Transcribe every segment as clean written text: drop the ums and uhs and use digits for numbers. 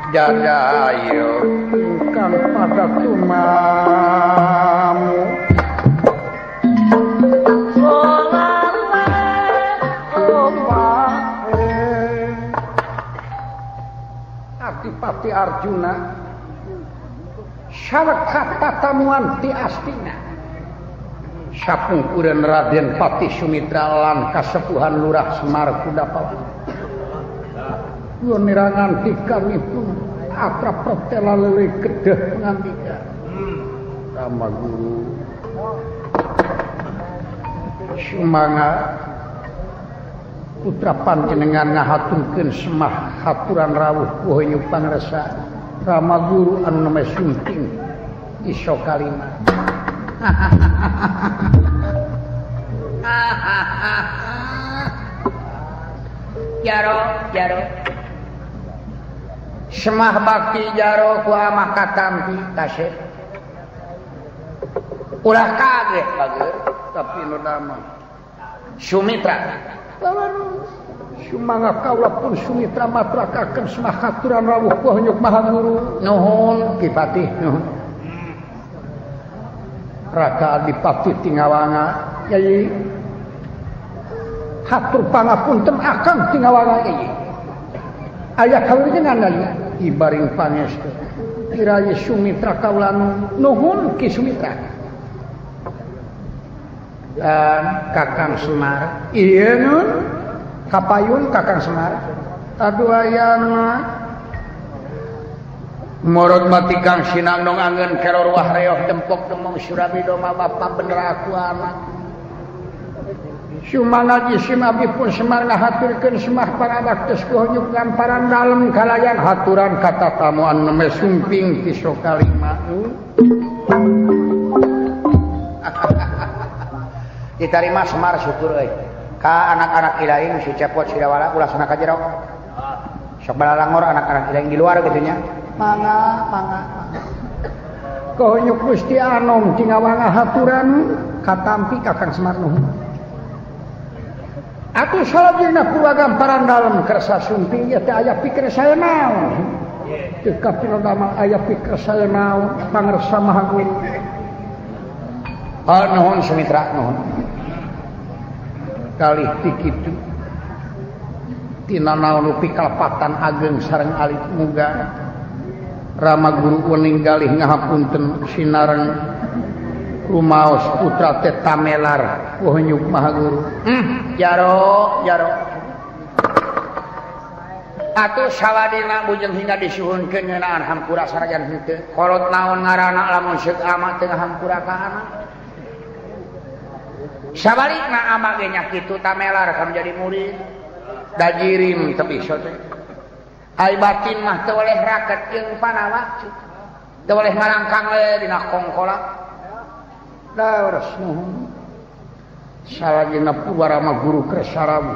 Jadayo ingkang pada tumamu Adipati Arjuna saweka tatamuan ti Astina sapungkureun Raden Pati Sumitra lan kasepuhan Lurah Semar Kudapawan. Nuwun mirangantikanipun akrab protela lele kedeh pangandika. Rama Guru sumangga putra panjenengan ngahaturkeun semah haturan rawuh poho pangresa Rama Guru anu name sunting iso kalima. Jaro jaro semah bakti jaro ku amah katampi tasih ulah kaget bager tapi nu damang Sumitra sumangga kaula pun Sumitra matrakakeun semah haturan rawuh poho Maha Guru. Nuhun Ki Patih nuhun. Raka Adipati Tingawanga yai hatur pangapunten akang Tingawanga yai aya kawijengan ibaring pangestu Kirayi Sumitra kaula nuhun Ki Sumitra dan Kakang Semar iya nun kapayun Kakang Semar aduh ayana morot mati Kang Sinangnong anggen keror wah reoh dempok demong surabi doma bapa bener aku anak sumangga jisim abdi pun Semar ngahaturkeun semah parabaktos kuhonyuk gamparan dalem kalayan haturan kata tamuan neme sumping ti sokalima. Ditarima Semar syukur euy ka anak-anak ilaing si Cepot si Dawala ulah sana ka jero sok balalangor anak-anak ilaing di luar kitu nya mangga mangga kuhonyuk Gusti Anom Tingawanga haturan katampi Kakang Semar nuhun. Atuh salajengna purwa gamparan dalem kersa sumping ieu teh aya pikir saya naon. Teu kapilodama aya pikir saya naon pangersa Maha Guru. Ah nuhun Sumitra nuhun. Kalih ti kitu tina naon nu pikalepatan ageng sareng alit muga Rama Guru wening galih ngahapunten sinareng rumaos putra teh tamelar poho Maha Guru. Jaro jaro atuh sawadina bujeng hingga disuhunkeun ngeunaan hampura sanajan henteu kolot naon ngaranna lamun seuk ama teu ngahampura ka anak sabalikna ama ge nya kitu tamelar ka jadi murid da jirim teu bisa teh ai batin mah teu oleh raket jeung panawa teu oleh ngarangkang we dina kongkola daures nuhun. Salajengna purwa Guru Kresarawu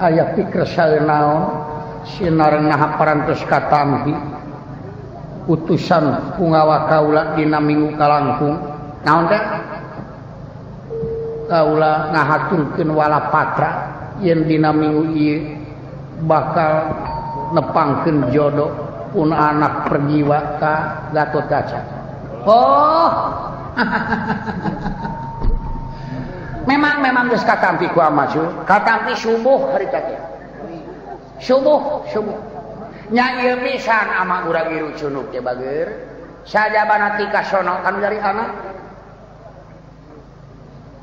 aya pikir saya naon sinareng ngahaparantos katampi utusan pungawa kaula dina minggu kalangkung naon teh kaula ngahaturkeun walapatra yen dina minggu ieu bakal nepangkeun jodoh pun anak perjiwa ka Gatotkaca. Oh memang memang geus katampi ku ama katampi subuh harita teh subuh subuh nya ieu pisan ama urang ieu cunuk teh bager sajabana ti ka sono kanu dari anak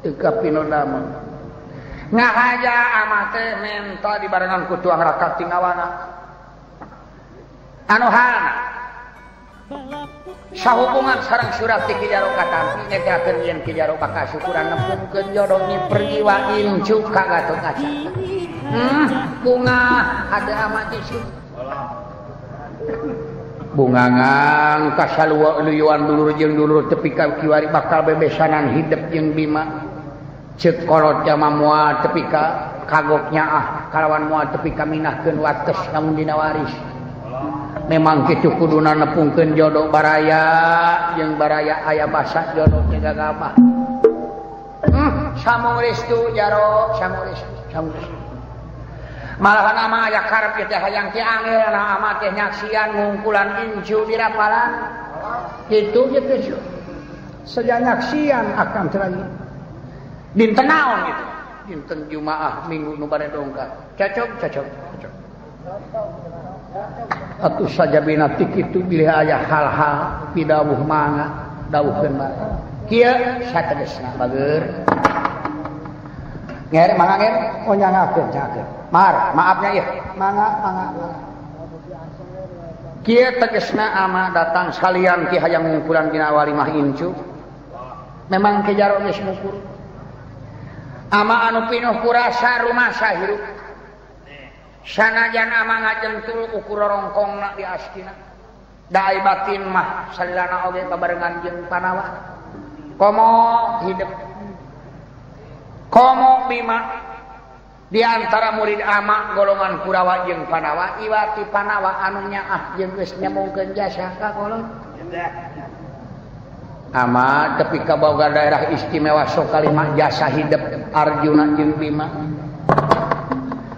teu kapinodama Ngahaja ama teh menta dibarengan ku tuang rakat tingawana. Anu halna sahubungan sareng surat ti Ki Jaro katampi nyetakeun yen Ki Jaro bakal syukuran nempungkeun jodoh nyi pergiwa incu ka Gatotkaca. Bunga ada ama tisu. Bungangang kasalua luyuan dulur jeung dulur tepi ka kiwari bakal bebesanan hidep jeung Bima. Ceuk kolot jama moal tepi ka kagok nyaah kalawan moal tepi ka minahkeun wates lamun dina waris. Memang kitu kuduna nepungkeun jodoh baraya jeung baraya aya basa jodoh teh gagabah. Samung restu Jaro, samung restu, samung restu. Malahan ama aya karep ieu teh hayang ti angel ama teh nyaksian ngungkulan incu dirapalan. Kitu kitu. Saja nyaksian akan terlagi. Dinten naon gitu? Dinten Jumaah Minggu nu bade dongkap. Cocok, cocok, cocok. Atuh saja bina ti kitu bilih aya hal-hal pidawuh mangga dawuhkeun bae. Kieu sategesna bageur. Nger mangga nger oh nyangakeun nyangakeun. Mar, maafnya ieu. Mangga mangga mangga. Kieu tegesna ama datang salian ki hayang ngungkulan dina walimah incu. Memang Ki Jaro geus ngukur. Ama anu pinuh kurasa rumasa hirup. Sanajan ama ngajentul ukur rongkongna di astina. Da ai batin mah salilana oge babarengan jeung Panawa. Komo hidup. Komo Bima di antara murid ama golongan Kurawa jeung Panawa iwati Panawa anu nyaah jeung geus nyemungkeun jasa ka kolot. Ama tepi ka boga daerah istimewa Sokalima jasa hidup Arjuna jeung Bima.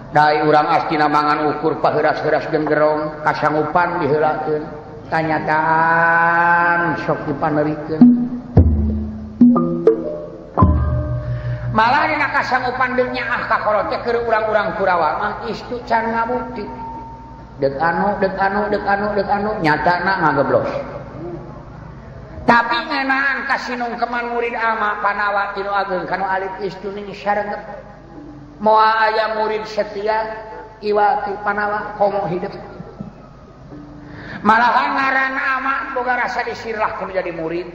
Dai urang astina mangan ukur paheuras-heuras jeung gerong kasangupan diheulakeun kanyataan sok dipanerikeun. Malah dina kasangupan deung nyaah ka kolot teh keur urang-urang Kurawa mah istu can ngabukti. Deuk anu deuk anu deuk anu deuk anu nyatana ngageblos. Tapi ngeunaan kasinungkeman murid ama Panawa tinu ageung kanu alit istu ning sarengep. Moal aya murid setia iwati Panawa komo hidup. Malahan ngaran ama boga rasa disirah kudu jadi murid.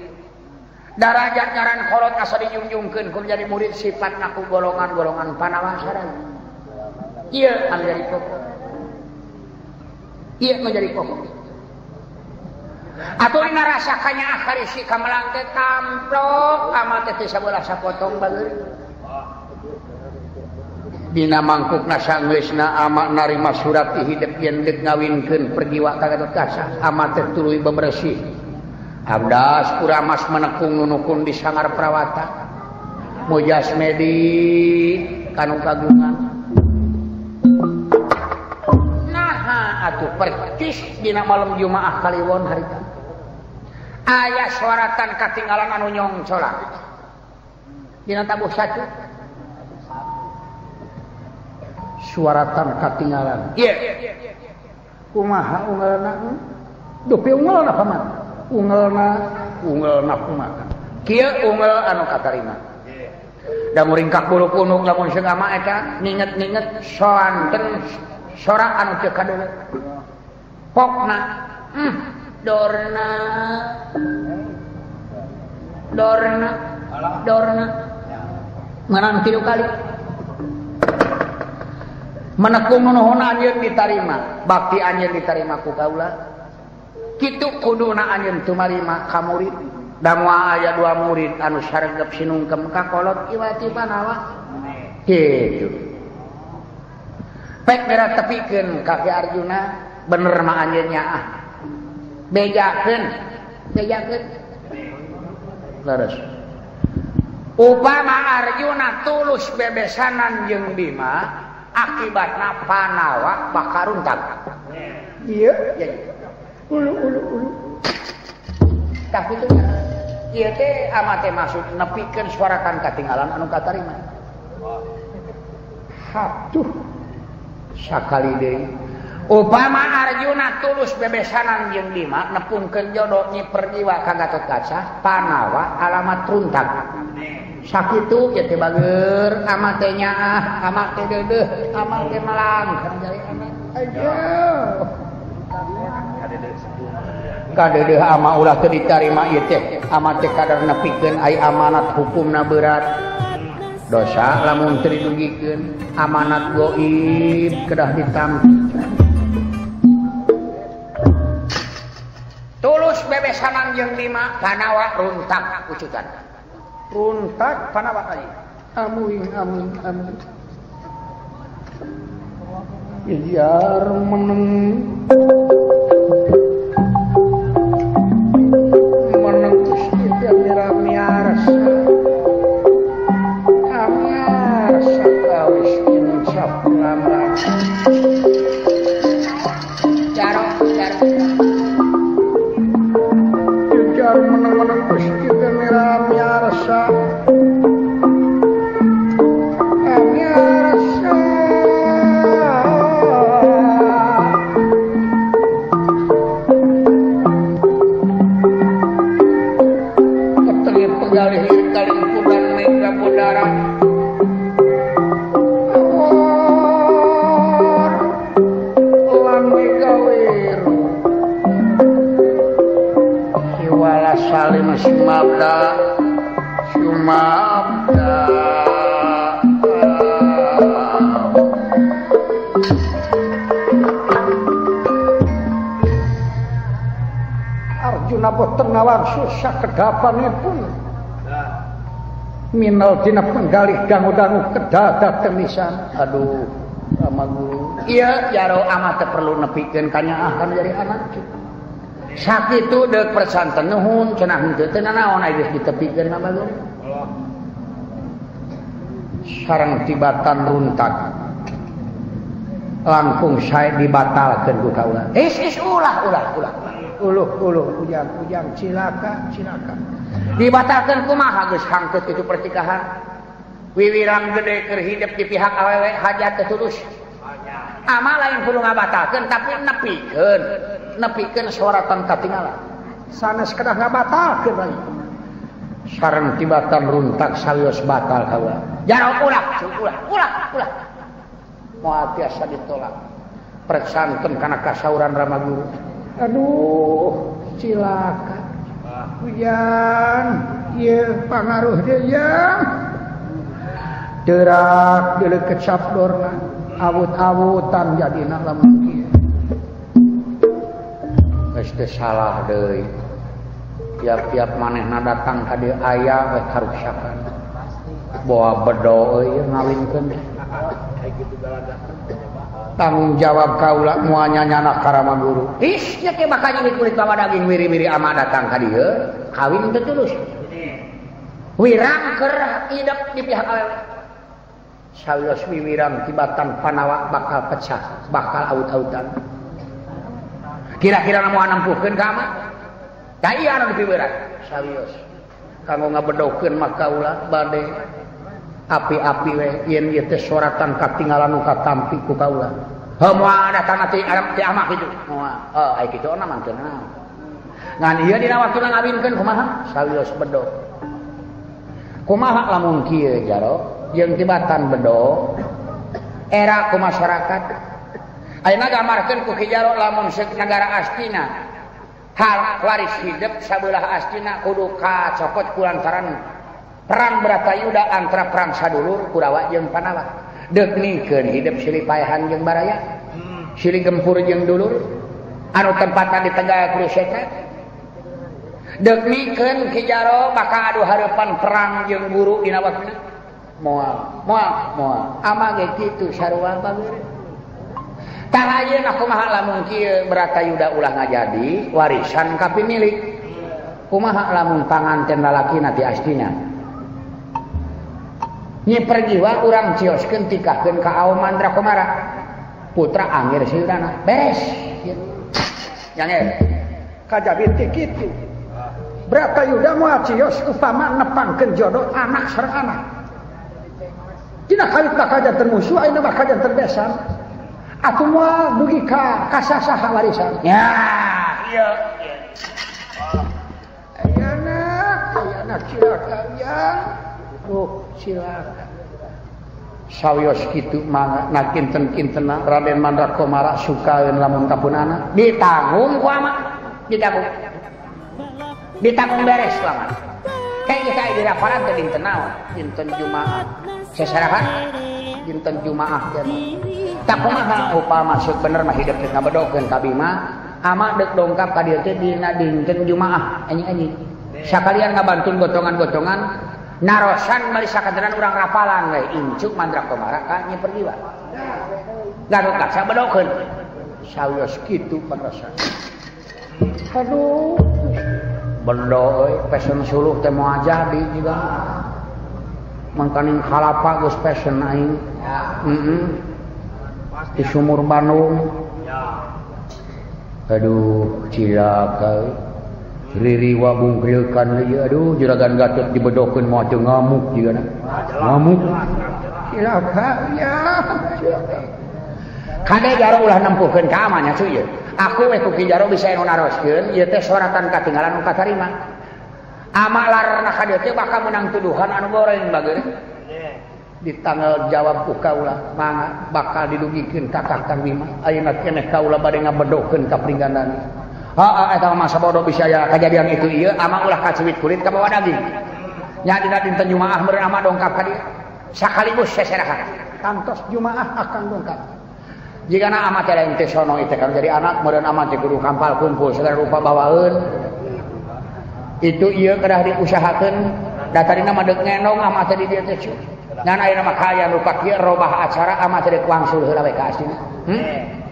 Darajat ngaran kolot asa dijungjungkeun kudu jadi murid sifatna ku golongan-golongan Panawa sareng. Ieu anu jadi pokok. Ieu nu jadi pokok. Atuh dina rasa kanyaah karisi kamelang teh tamplok ama teh teu sabelah sapotong bageur. Dina mangkukna sanggeusna ama narima surat ti hidep yen deuk ngawinkeun pergiwa ka Gatotkaca ama teh tuluy bebersih. Abdas kuramas menekung nunukun di sangar prawata. Mujas medi kanu kagungan. Naha atuh percis dina malam Jumaah Kaliwon harita. Aya suaratan katinggalan anu nyongcolang. Dina tabuh satu. Suaratan katinggalan. Iya. Kumaha unggalna? Dupi unggalna paman. Unggalna, unggalna kumaha? Kieu unggal anu katarima. Da muringkak bulu punuk lamun seung ama eta ninget-ninget soanten sora anu teu kadeuleut. Pokna, dorna. Dorna, dorna. Menang 3 kali. Menekung nuhun anjeun ditarima, bakti anjeun ditarima ku kaula. Kitu kuduna anjeun tumarima ka murid. Da moal aya dua murid anu saregep sinungkem ka kolot iwati Panawa. Kitu. Pek bera tepikeun ka Ki Arjuna, bener mah anjeun nyaah. Bejakeun, bejakeun. Leres. Upama Arjuna tulus bebesanan jeung Bima, akibatna Panawa bakal runtak. Iya, iya. Ulu ulu ulu. Tah kitu. Ieu teh ama teh maksud nepikeun suaratan katinggalan anu katarima. Hatuh. Sakali deui. Upama Arjuna tulus bebesanan jeung Bima nepungkeun jodoh nyi pergiwa ka Gatotkaca, Panawa alamat runtak. Sakitu ya teh bager ama teh nyaah, ama teh deudeuh, ama teh melang kana jari anak. Ayo. Kadeudeuh ama ulah teu ditarima ieu teh, ama teh kadar nepikeun ai amanat hukumna berat. Dosa lamun teu didugikeun, amanat goib kedah ditampi. Tulus bebesanan jeung lima Panawa runtak ucutan. Runtak Panawa kali. Amin amin amin. Biar meneng meneng Gusti miarsa. Amiarsa kawis insaf lamrak. Jaro jaro. Biar meneng-meneng Gusti miarsa. Amiarsa. Ketengir pegalih kalingkuran mega budara. Awor lan mega wiru. Hiwala salim sumabda sumabda. Arjuna boten nawar susah kedapanipun. Minal dina penggalih dangu-dangu kedadat temisan. Aduh, Rama Guru. Iya, jaro amat teu perlu nepikeun kanyaah kana jadi anak. Sakitu deuk persanten nuhun cenah henteu teu nanaon ai geus ditepikeun mah bagus. Sareng tibatan runtak. Langkung sae dibatalkeun ku kaula. Is is ulah ulah ulah. Uluh uluh ujang ujang cilaka cilaka. Dibatalkeun kumaha geus hangkeut kitu pertikahan. Wiwirang gede keur hidep di pihak awewe hajat teu tulus. Ama lain kudu ngabatalkeun tapi nepikeun. Nepikeun soratan katingalan. Sanes kedah ngabatalkeun lagi. Sareng tibatan runtak salios batal kaula. Jaro ulah ulah ulah ulah. Moal tiasa ditolak. Persanten kana kasauran Rama Guru. Aduh, cilaka. Hujan, ieu pangaruh deui yang. Teurak deuleukeut sabdorna, awut-awutan jadina lamun kieu. Geus teu salah deui. Tiap-tiap manehna datang ka dieu aya we karuksakan. Bawa bedo euy ngawinkeun. Tanggung jawab kaula moal nyana ka Rama Guru. Is nya ke bakal nyimit kulit bawa daging wiri-wiri ama datang ka dieu, kawin teu tulus. Wirang keur idep di pihak awewe. Sawios wiwirang tibatan Panawa bakal pecah, bakal awut-awutan. Kira-kira moal nempuhkeun ka ama? Da ieu anu dipiberat. Sawios kanggo ngabedokeun mah kaula bade api-api we yen ieu teh soratan katinggalan nu katampi ku kaula. Heuh moal datang ti ti ama kitu. Moal. Heuh ai kitu na mah teu naon. Ngan ieu dina waktuna ngawinkeun kumaha? Sawios bedo. Kumaha lamun kieu jaro jeung tibatan bedo era ku masyarakat. Ayeuna gambarkeun ku Ki Jaro lamun seuk nagara Astina. Hal waris hidup sabelah Astina kudu kacokot ku lantaran perang Bratayuda antara perang sadulur Kurawa jeung Panawa. Deuk ningkeun hidup silih paehan jeung baraya. Silih gempur jeung dulur anu tempatna di Tegal Kurusetra. Deuk ningkeun Ki Jaro bakal adu hareupan perang jeung guru dina waktuna. Moal, moal, moal. Ama ge kitu sarua bager. Tah ayeuna kumaha lamun kieu Bratayuda ulah ngajadi warisan ka pimilik. Kumaha lamun panganten lalakina ti Astina. Nyi Perjiwa urang cioskeun tikahkeun ka Aom Mandra Komara. Putra Angir Sildana. Beres. Jangan kajabi ti kitu. Bratayuda moal cios upama nepangkeun jodoh anak sareng anak. Dina kawit bakal janten musuh ayeuna bakal janten besan. Atuh moal dugi ka kasasaha warisan. Ya, ieu. Ayeuna, ayeuna cilaka yang. Oh silakan. Sawios kitu mangga na kinten-kintena Raden Mandra Komara sukaeun lamun kapunana ditanggung ku ama ditanggung. Ditanggung beres ku ama. Kayak kita di rapalan teh dinten naon? Dinten Jumaah. Seserahan dinten Jumaah teh. Tak kumaha upama masuk bener mah hidup teh ngabedokeun ka Bima, ama deuk dongkap ka dieu teh dina dinten Jumaah anjing-anjing. Sakalian ngabantun gotongan-gotongan narosan bari sakaderan urang rapalan we incu Mandra Komara ka Nyi Pergiwa. Garut kaca bedokeun. Sawios kitu pangrasa. Aduh. Bendo euy passion suluh teh moal jadi juga. Mangkaning kalapa geus passion aing. Heeh. Di sumur Bandung. Aduh, cilaka euy. Ririwa bungkrilkan ieu aduh juragan Gatot dibedokeun moal teu ngamuk jigana. Ngamuk. Cilaka ya. Cilaka. Kade jaro ulah nempuhkeun ka amanya cuy ieu. Aku we ku Ki Jaro bisa anu naroskeun ieu teh soratan katinggalan nu katarima. Ama larna ka dieu teh bakal meunang tuduhan anu goreng bageun. Ditanggal jawab ku kaula mangga bakal didugikeun ka Kakang Bima. Ayeuna keneh kaula bade ngabedokeun ka Pringgandani. Heeh eta mah masa bodoh bisa aya kajadian itu ieu ama ulah kacuit kulit ka bawa daging. Nya dina dinten Jumaah meureun ama dongkap ka dieu. Sakaligus seserahan. Kantos Jumaah akan dongkap. Jigana ama teh lain teh sono ieu teh kan jadi anak meureun ama teh kudu kampal kumpul segala rupa bawaeun. Itu ieu kedah diusahakeun da tadina mah deuk ngendong ama teh di dieu teh. Ngan ayeuna mah kaya nu kieu robah acara ama teh deuk wangsul heula we ka aslina.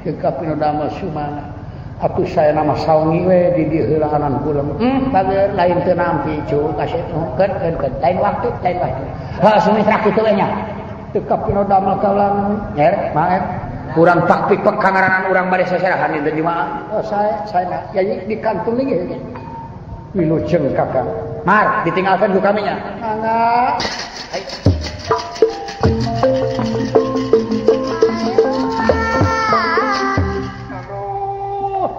Teu kapinodama sumana. Atuh saya nama saungi we di dieu heulaanan kula. Bager lain teu nampi cu kasih keun keun keun lain waktu lain waktu. Heuh sumitra kitu we nya. Teu kapinodama kaula nya maaf. Kurang taktik pekangaranan urang bade seserahan dinten Jumaah. Oh saya ya di kantung ge. Wilujeng Kakang. Mar ditinggalkeun ku kami nya. Mangga. Ayo. Aduh.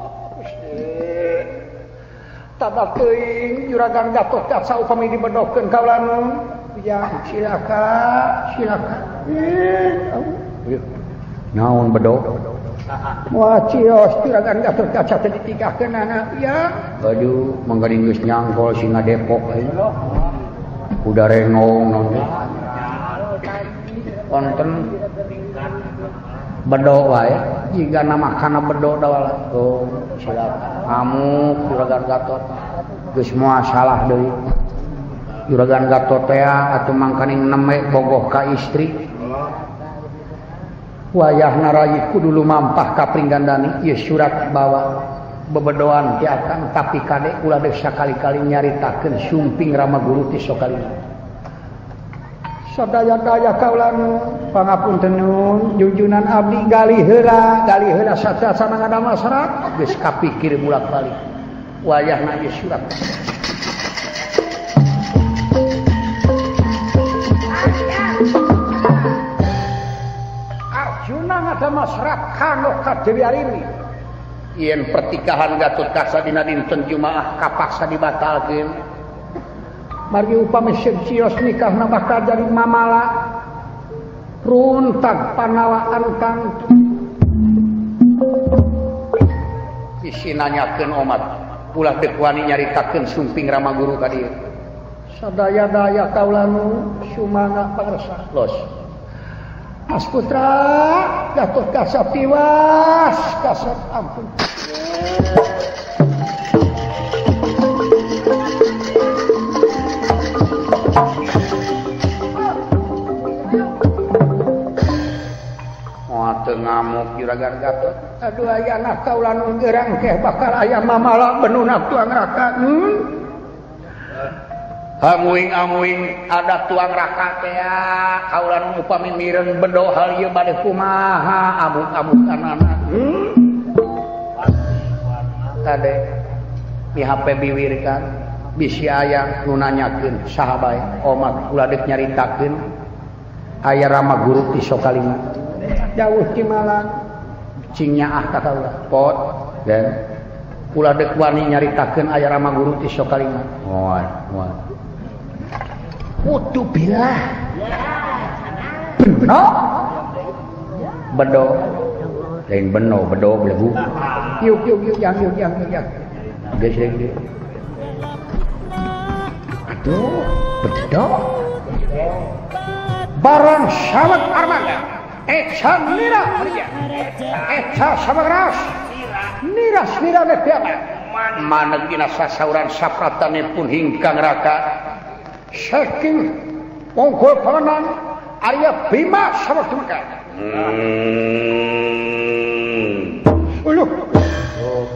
Tada teuing juragan Gatot Kaca upami dibedokeun kaula nu. Ya silakan, silakan. Naon bedok? Wah cios juragan Gatot Kaca teh ditikahkeunana ya. Aduh, mangga geus nyangkol singa Depok euy. Kuda rengong naon teh. Wonten bedok wae, jigana makana bedok dawala. Oh, silakan. Ngamuk juragan Gatot. Geus moal salah deui. Juragan Gatot teh atuh mangkaning neme bogoh ka istri. Wayahna rayi kudu lumampah ka Pringgandani ieu surat bawa bebedoan ti akang tapi kade ulah deuk sakali-kali nyaritakeun sumping Rama Guru ti sokalina. Sadaya-daya kaula nu pangapunten nun junjunan abdi galih heula satasa ngadamel serat geus kapikir bolak-balik. Wayahna ieu surat Arjuna ngadamel serat kanggo ka Dewi Arini. Yen pertikahan Gatot Kaca dina dinten Jumaah kapaksa dibatalkeun. Margi upami seung cios nikahna bakal jadi mamala runtag panawaan kang isi nanyakeun omat ulah deuk wani nyaritakeun sumping Rama Guru ka dieu. Sadaya-daya kaula nu sumangga pangersa los. Mas Putra Gatot Kaca tiwas kasep ampun. Moal teu ngamuk juragan Gatot. Aduh aya anak kaula nu gerang keh bakal aya mamala benuna tuang raka. Amuing-amuing ada tuang raka teh kaula nu upami mireng bedo hal ieu bade kumaha amuk-amukanana. Kade mi HP biwir kan bisi aya nu nanyakeun saha bae omat ulah deuk nyaritakeun aya Rama Guru ti Sokalima. Jauh ti Malang cing nyaah ka kaula pot dan ulah deuk wani nyaritakeun aya Rama Guru ti Sokalima. Moal moal. Kudu bilah. Beno. Bedo. Lain beno, bedo belegu. Yuk yuk yuk yang yuk yang yuk yang. Geus deui. Aduh, bedo. Barang saweg armada. Eca nira pria. Eca saweg niras nirane piaman. Maneg dina sasauran sapratanipun hingkang raka. Saking wongkol panganan Arya Bima saweg tumeka. Uluh.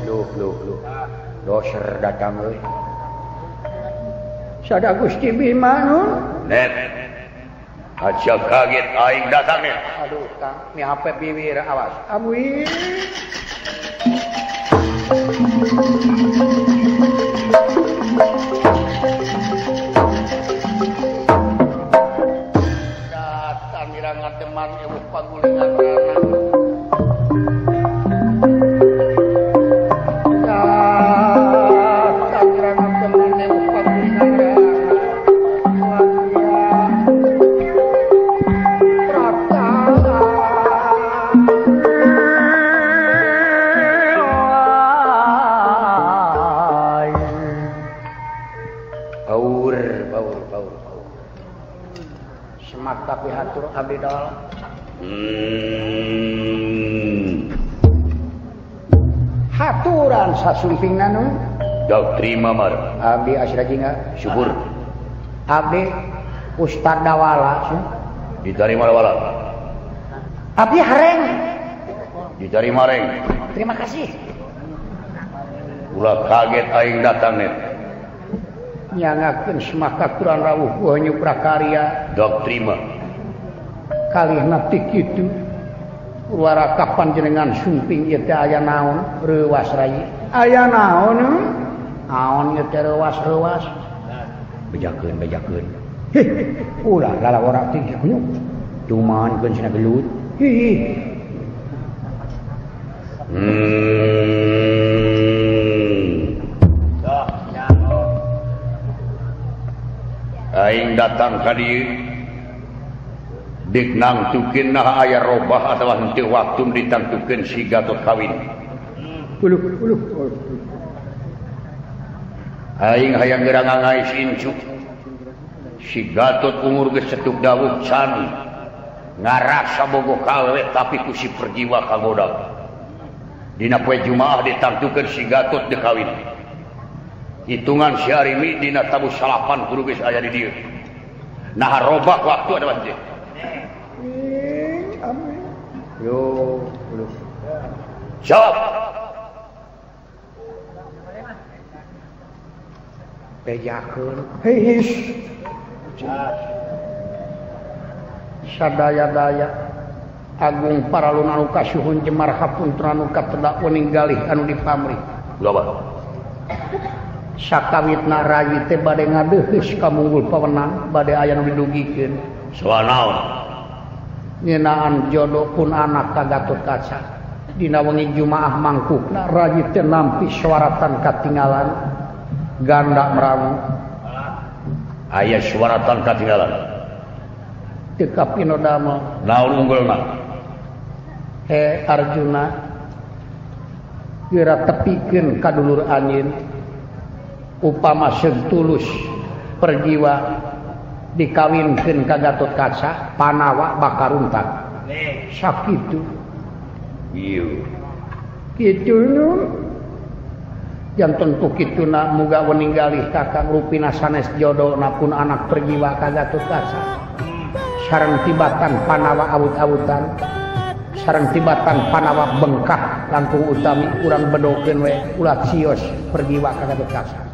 Loh loh loh. Doser datang euy. Sada Gusti Bima nun. Net. Aja kaget aing datang nih. Aduh Kang, mi HP bibir awas. Abui. Datang mirang ngateman eueuh pagulingan rana. Datang mirang ngateman eueuh pagulingan rana. Tapi hatur abdi dol. Haturan sasumpingna nu. Dok terima mar. Abdi asra jingga syukur. Abdi Ustad Dawala su. Diterima Dawala. Abdi hareng. Diterima reng. Terima kasih. Ulah kaget aing datang net. Nyangakeun semaka kurang rawuh banyu prakarya. Dok terima. Kalihna ti kitu waraka panjenengan sumping ieu teh aya naon reuwas rai. Aya naon? Naon ieu teh reuwas-reuwas? Bejakeun bejakeun. Hih, ulah lalawara teh kunyuk. Cuman keun cenah gelut. Hih. Aing datang ka dieu dik nangtukeun nah aya robah atawa henteu waktu ditangtukeun si Gatot kawin. Uluh uluh. Aing hayang geura ngangais incu. Si Gatot umur geus cetuk dawuh can ngarasa bogoh ka awewe tapi ku si perjiwa kagoda. Dina poe Jumaah ditangtukeun si Gatot deuk kawin. Hitungan si Arimi dina tabuh salapan kudu geus aya di dieu. Nah robah waktu ada henteu. Amin. Yo, yo. Jawab. Bejakeun. Heis. Sadaya-daya agung paralun anu kasuhun jemar hapunten anu katedak wening galih anu dipamrih. Loba. Sakawitna rayi teh bade ngadeuheus ka munggul pawenang bade aya nu didugikeun. Soal naon? Ngeunaan jodoh pun anak ka Gatotkaca. Dina wengi Jumaah mangkukna rayi teh nampi swaratan katinggalan ganda meramu. Aya swaratan katinggalan. Teu kapino damel. Naon unggulna? He Arjuna geura tepikeun ka dulur anjeun. Upama seung tulus perjiwa dikawinkeun ka Gatotkaca Panawa bakal runtak. Sakitu. Ieu. Kitu nu. Janten ku kituna muga wening galih kakang rupina sanes jodona pun anak perjiwa ka Gatotkaca. Sareng tibatan Panawa awut-awutan. Sareng tibatan Panawa bengkah langkung utami urang bedokeun we ulah sios perjiwa ka Gatotkaca.